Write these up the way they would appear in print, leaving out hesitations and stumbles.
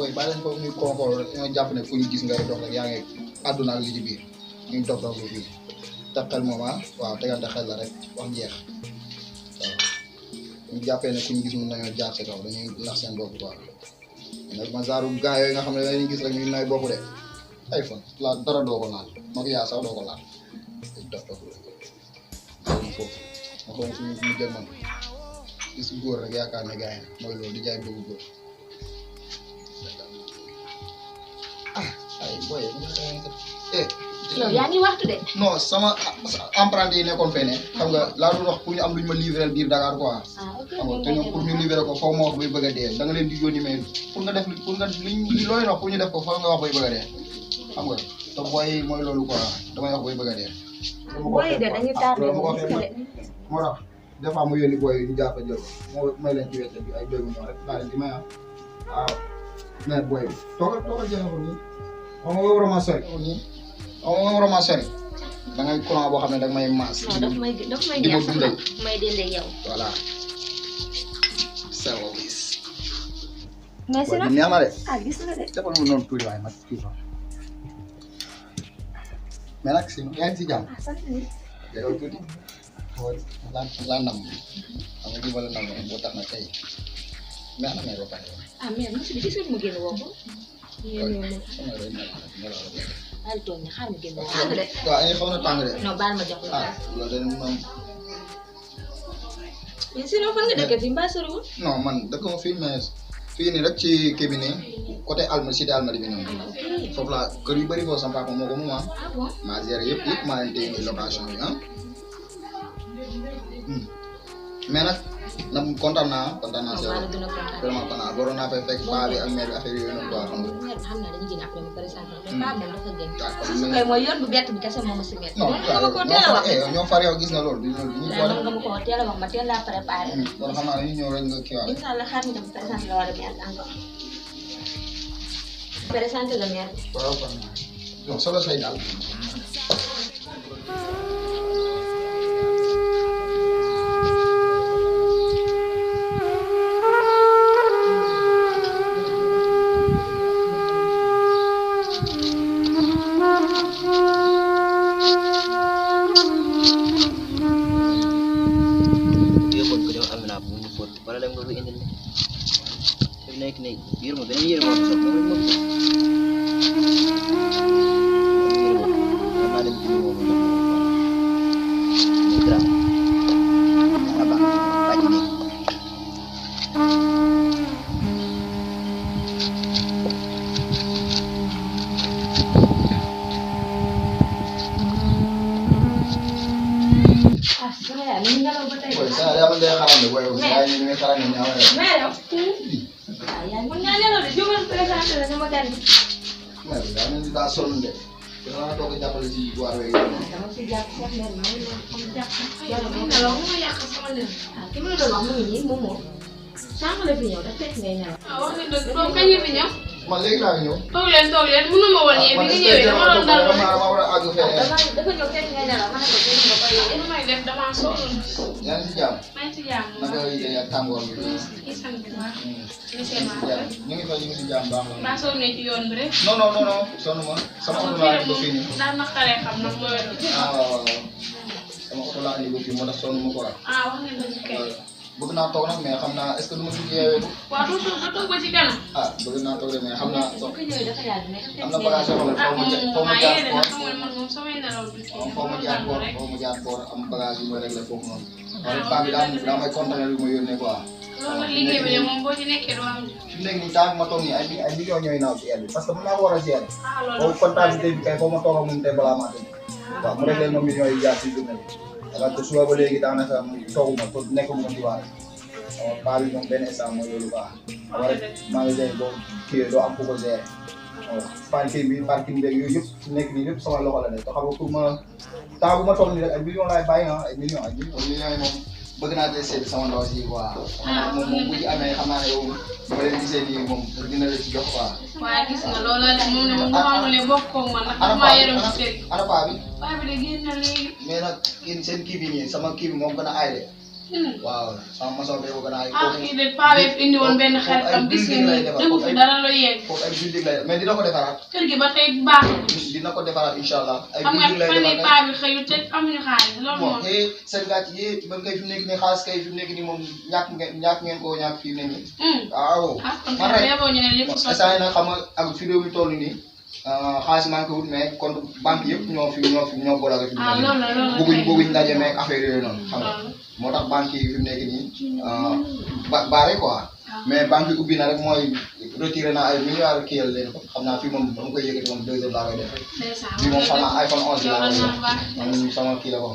booy bàyyi leen ko muy kookoo ñoo jàpp ne fu ñu gis ngay dox rek yaa ngi àdduna ak li ci biir ñu ngi dox lu fii te xel moom waaw tegante xel la rek wax jeex waaw ñu jàppee ne fu ñu gis mun nañoo jaar si kaw dañuy nax seen bopp quoi nag ma genre gars yooyu nga xam ne dañuy gis rek ñu nay bopp de ay fan la dara doo ko laal moo ko yaa sax doo ko laal dox foofu ma xaw ma suñu mu jël man gis góor rek yaakaar ne gars yi mooy loolu di jaay bëgg góor ay boy yow yaa ngi waxtu de. non sama emprunté yi nekkoon fene xam nga laa doon wax pour ñu am luñ ma livré biir Dakar quoi xam nga te ñoom pour ñu livré ko foo ma wax buy bëgg a dee da nga leen di yónni mais pour nga def pour nga li looy wax pour ñu def ko foo nga wax buy bëgg a dee xam nga te booy mooy loolu quoi damay wax buy bëgg a dee booy de dañuy tardé moo tax des fois mu yónni booy yi ñu jàpp jël moo may leen ci wette bi ay 2 millions rek daa leen di may waaw mais booy bi toogal jeexal ko nii xam nga waruma sori nii xam nga waruma sori da ngay courant boo xam ne dag may maas non daf may di ma neex dundal may dende yow. voilà service mais booy sinon bi neex na de gis nga de. defal mu noonu tuuti waaye nag kii fa mais nag si yaa ngi si jàmm sant nañu. yow tuuti xool laa nam xam nga lii wala nam boo tax na tey neex na mais ba pare mais monsieur bi gisul mu génn woo ko. sama réew mi baal tooñ na xaar mu génn woo ko de. waaw ay xaw na tàng de non baal ma jox la. loolu de moom mais sinon fan nga dëkk fii mbaa soriwul. non man dëkk ma fii mais fii nii rek ci kii bi nii côté Alma cité Almadi bi noonu foofu la kër yu bëri foofu sama papa moo ko moom bon. maa géré yëpp maa leen téye nii location bi mais nag nag kontaan naa si yow maa la gën a kontaan. vraiment kontaan waroon naa fay fekk paa bi ak mère bi affaire yooyu noonu quoi xam nga. mère bi xam naa dañuy génn après mu présenté mais paa moom dafa gën. d'accord su kay mooy yoon bu bett bi kese moo ma si métti. non nga ma koo teel a wax. ñoo far yow gis nga loolu du ñu waaw nga ma koo teel a wax ma teel laa préparé. kon xam naa dañuy ñëw rek nga kii waat. incha allah xaar ñu dem présenté la wala mère encore. présenté la mère. waaw kon non solo say daal. wala dem nga ko indil fi nekk nii biir ma beneen yére moo fi sax moom rek moo fi sax yére boobu war naa dem jënd moomu jox ko gram dara baax bàcc nekk Boy, saya ada benda haram deh, boy. Saya ini sekarang ini awal. Mun nga nelaw de jógal présenté la sama gan bi. Mel, daa mel ni daa sonn de. Dina toog a jàppale si boire weeg. Dama si jàpp sax mel ma ngi xam jàpp. Yàlla mo nelaw mo yàq sama leen. Ki ma la doon wax mu ngi nii moom moom. Sànq la fi ñëw da fekk ngay nelaw. wax nga dëgg moom kañ nga fi ñëw. Man léegi laa ngi ñëw. toog leen mënuma woon ñëw bi nga ñëwee dama doon dal dama war a àgg fee. Dafa ñëw fekk ngay nelaw ma ne ko dégg nga ko yow. lu may def dama sonn Yaa ngi si jàmm. maa ngi ci jàmm Naka yi ak tàngoor bi. ci sant bu baax ni seen maa ñu ngi fa ñu ngi si jàmm baax na. baa sonn ne ci yoon bi rek Non non non non, sonn ma. Sama oto laa indi ba fii nii. daa naqaree xam nag mooy Ah waaw waaw. Sama oto laa indi ba fii moo tax sonn ma quoi. wax nga dëgg kay Bëgg naa toog nag mais xam naa est-ce que du ma si yeewee. waaw du toog ba ci kanam Bëgg naa toog de mais xam naa Su ko ñëwee dafa yàgg mais am na bagage yoo xam ne foo ma jaar yéene na xam nga man moom samay nelaw du kii foo ma jaar koor rek foo ma jaar koor am bagage yu ma réglé foofu noonu. waaye paa bi daa may conteneur yu ma yónnee quoi. loolu nag liggéey bi de moom boo ci nekkee doo am fi mu nekk nii tant que ma toog nii ay millions ñooy naaw ci air bi parce que mën naa ko war a gérer. loolu boobu comptabilité bi kay foo ma toog ak moom tey balaa maa dem. waaw mu réglé ma millions yi jaar ci journée bi. parce que suba ba léegi daanaka tooguma ko nekkuma ci waale. waaw paa bi moom benn instant mooy loolu baax. war magasin boo kiiwee doo am ku ko gérer. waaw parking beeg yooyu yëpp su nekk nii lépp sama loxo la nekk te xam nga pour ma temps bu ma toll nii rek ay millions laay bàyyi ay millions yi moom bëgg naa cee seet sama ndaw si quoi. moom bu ci amee xam naa ne yow ba leen gisee nii moom dina la ci jox quoi. waaye gis nga loolu la de moom ne moom bu xamul ne bokkoo man nag damaa yërëm ci kër gi ana paa bi paa bi de génn na léegi mais nag seen kii bi nii sama kii bi moom gën a aay de waaw sama maçon bi ko gën a ay. ah kii de paa bi indi woon benn xaritam gis nga ni defu fi dara lu yegg. foofu ay building lay mais dina ko defaraat. kër gi ba tey baaxul. dina ko defaraat incha allah. ay xam nga building lay fan yii defaraat paa bi xëyu te amuñu xaalis loolu bon moom. seen gàcc yi ba kay fi mu nekk nii xaalis kay fi mu nekk nii moom ñàkk ngeen koo ñàkk fii ne nii. waaw. ah kon man kay rek boo ñu ne lépp sotti. instant yii nag xam nga ak fi réew mi toll nii xaalis manqué wut mais kon banque yëpp ñoo boolaka fi mu ah nekk loolu la loolu la nii bëgguñ ndaje meeg affaire yooyu noonu xam nga moo tax banque yi fi mu nekk nii baare quoi mais banque yi ubbi na rek mooy retiré na ay milliards kii yàlla leen ko xam naa fii moom dama koy yëkkati moom 2 heures laa koy def bii moom xam naa iPhone 11 laa koy jox man sama kii la ko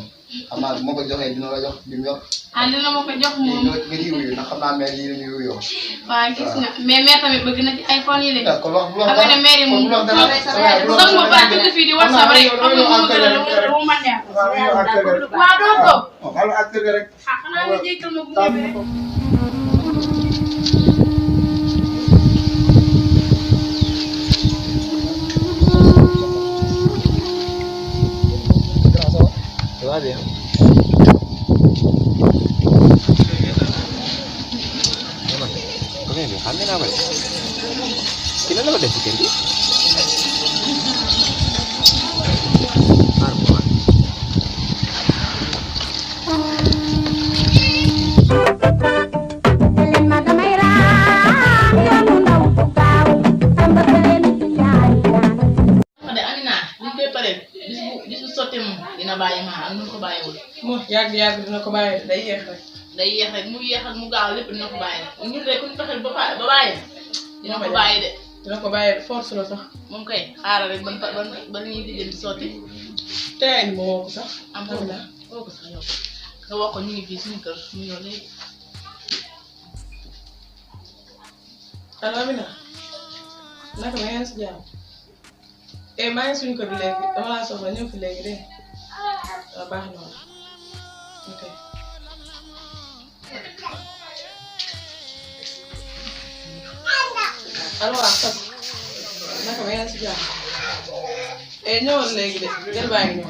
xam naa bu ma ko joxee dina la jox li mu yor ah dina ma ko jox moom. nga ciy wuyu ndax xam naa maire yi la ñuy wuyoo. waaw gis nga mais mère tamit bëgg na ci iPhone yi de. kon wax bu xam nga ne mère yi moom soog ma baax dëgg fii di WhatsApp rek xam nga mu gën a lu mu mën a waaw doo toog. waaw ak kër ga rek. ah xanaa nga jéggal ma bu ñëwee rek. Ça va bien. Comment xam naa ko de ki lan la ko def ci kër gi dina bàyyi ma ak nu ko bàyyiwul. moo yàgg dina ko bàyyi day yéex rek. day yéex rek mu yéex ak mu gaaw lépp dina ko bàyyi ñun de ku ñu fexeel ba bàyyi dina ko bàyyi de. dina ko bàyyi force la sax. moom kay xaaral rek ban ñuy diggante sotti. tey ma woo ko sax. am na woo ko sax yow nga wax ko ñu ngi fii suñu kër ñu ñëw léegi. allo Amina naka ma ngeen si jàmm maa ngi suñu kër léegi dama laa soxla ñëw fi léegi dégg nga baax na woon ok. allo waaw Fatou naka ma ngeen si jàmm ñëwoon léegi de jël baa ngi ñëw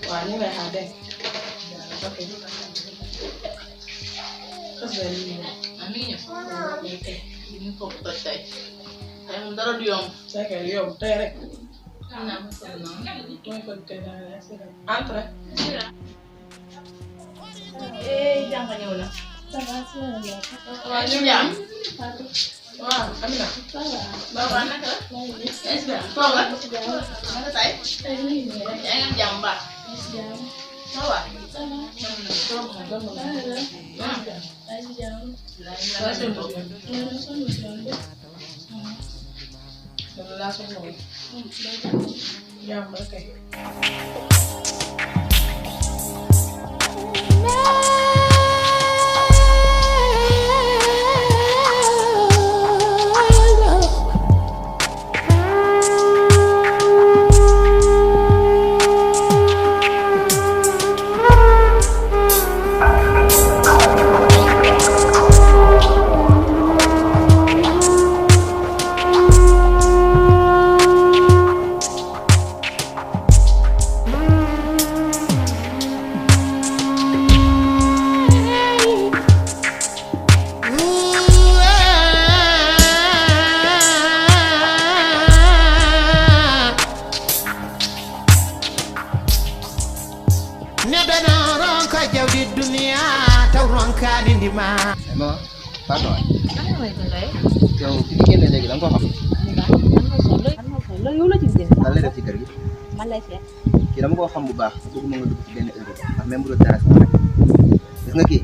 waaw ñu ngi lay xaar dégg nga ok xas na li ñu ah mi ngi ñëw. ok ñu foog toj tey tey moom dara du yomb. c'est que yow tey rek. xam naa ko soxla naa. mooy ko tey daal entre. jàng ñëw na. waaw ñu ngi am. waaw Amina. waaw naka la. est-ce que toog la. naka tey. yaa ngi am jàmm baax. waaw waaw. laa soxla woon. jàmm rek kay. Emang pardon yow fi ñu génne léegi da nga ko xam loolu yow la ci jëm lan lay def ci kër gi man lay seet kii dama koo xam bu baax bëgguma nga dugg ci benn heure ndax même bu doon dara sama rek gis nga kii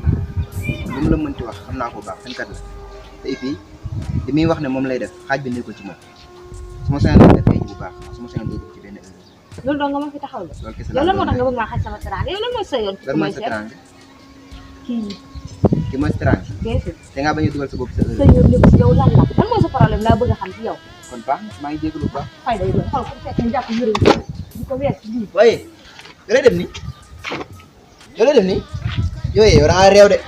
li mu la mënti wax xam naa ko bu baax fenkat la te et puis li muy wax ne moom lay def xaaj bi nekkul ci moom su ma sañoon def feeñ bu baax su ma sañoon doo dugg ci benn heure loolu dong nga ma fi taxaw la loolu kese yow lan moo tax nga doon bëgg maa xaj sama teraanga yow lan mooy sa yoon lan mooy sa teraanga kii ki mooy sa teraanga bien sûr te ngaa bañ a dugal sa bopp sa sa heure yoon nekk si yow lan la lan mooy sa problème laa bëgg a xam ci yow kon baax na maa ngi jégalu bu baax fay day doon xool ko fekk mu jàpp yëre di ko wees lii waaye yow lay def nii yow lay def nii yow da ngaa réew de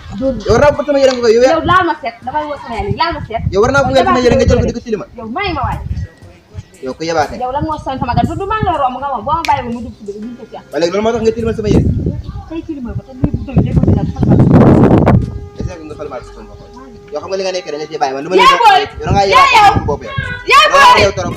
yow war naa ko sama yére nga koy yow laal ma seet damay woo sama yaay laal ma seet yow war naa ko sama yére nga jël ko di ko silima yow may ma waay yow ko yabaate yow lan moo soñ sama gan du maa ngi lay romb nga moom boo ma bàyyi ba mu dugg si biir ñu ko ci am waaye léegi loolu moo tax nga tilimal sama yére tey ci li ma ko te lii bu doy est-ce que nga xalmaat sama bopp yow xam nga li nga nekk da nga ci bàyyi man lu ma leen yow da ngaa yow bopp yow yow torop